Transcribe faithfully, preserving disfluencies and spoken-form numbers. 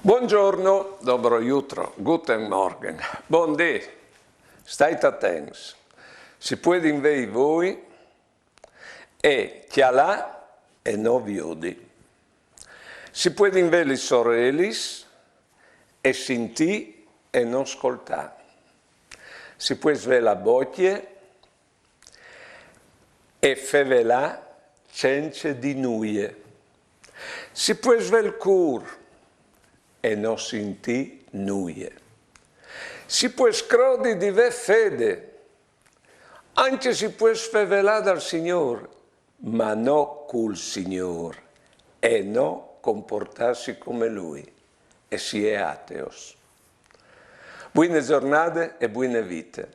Buongiorno, dobro jutro, guten Morgen, bundì, stait atents. Si puedin vei i voi e cjalâ e no viodi. Si puedin vê lis orelis e sintî e no scoltâ. Si pues vê la bocje e fevelâ cence dî nuie. Si pues vê il cûr e no sintî nuie. Si pues crodi di vê fede. Ancje si pues fevelâ dal Signôr, ma no cul Signôr, e no compuartâsi come lui, e si è ateos. Buine zornade e buine vite.